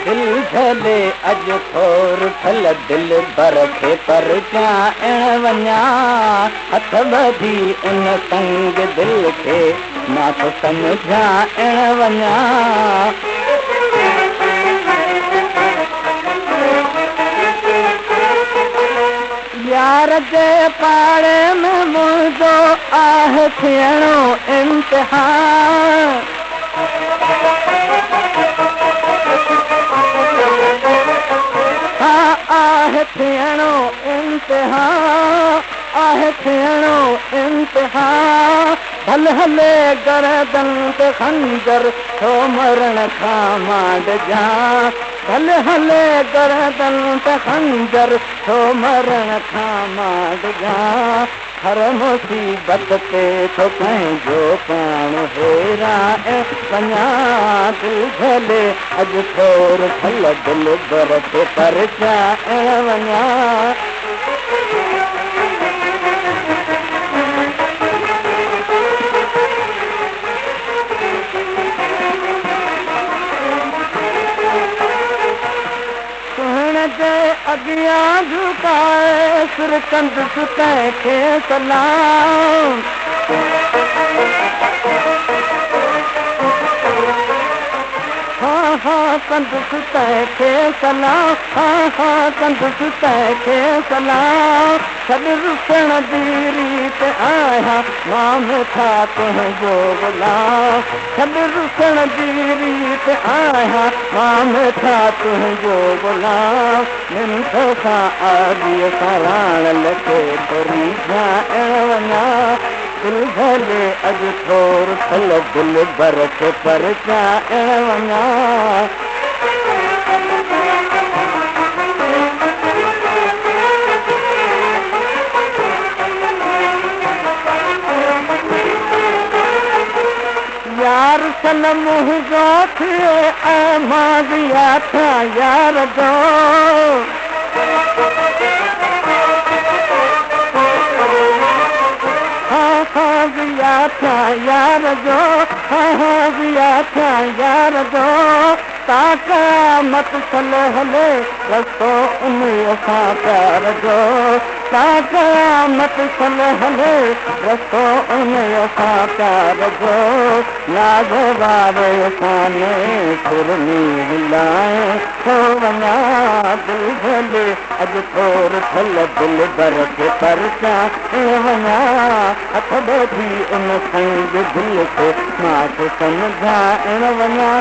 दिलि झले अॼु थोर ठल दिलबर खे परचाइण वञा। हथ ॿधी उन संग दिलि खे मां थो सम्झाइण वञा। यार जे पाड़े में मुंहिंजो आहे थियणो इम्तिहान। हा आहे थियणो इम्तिहान, आहे थियणो इम्तिहान। भल हले गर्दन ते खंजर, छो मरण खां मां डिॼां। भल हले गर्दन ते खंजर, छो मरण खां मां डिॼां। हर मुसीबत ते थो पंहिंजो पाण हेराए वञा। दिलि झले अॼु थोर ठल दिलबर खे परचाइण वञा। सुहिण जे अॻियां झुकाए सिर कंदुसि तंहिंखे सलाम। हा हा कंदुसि तंहिंखे सलाम, हा हा कंदुसि तंहिंखे सलाम। छॾ रुसण जी रीत आहियां मां मिठा तुंहिंजो ग़ुलाम। छॾ रुसण जी रीत आहियां मां मिठा तुंहिंजो ग़ुलाम। मिंथ सां आदीअ सां राणल खे थो रीझाइण वञा। दिलि झले अॼु थोर ठल दिलबर खे परचाइण वञा। यार सल मुंहिंजो थिए ऐं मां ज़िया थियां यार जो। हा हा ज़िया थियां यार जो, हा हा ज़िया थियां यार जो। ता क़यामत सल हले रस्तो उन सां प्यार जो। ता क़यामत सल हले रस्तो उन सां प्यार जो। नाज़ वारे साने सुरनी हिलाए थो वञा। दिलि झले अॼु थोर ठल दिलबर खे परचाइण वञा। हथ ॿधी उन संग दिलि खे मां थो सम्झाइण वञा।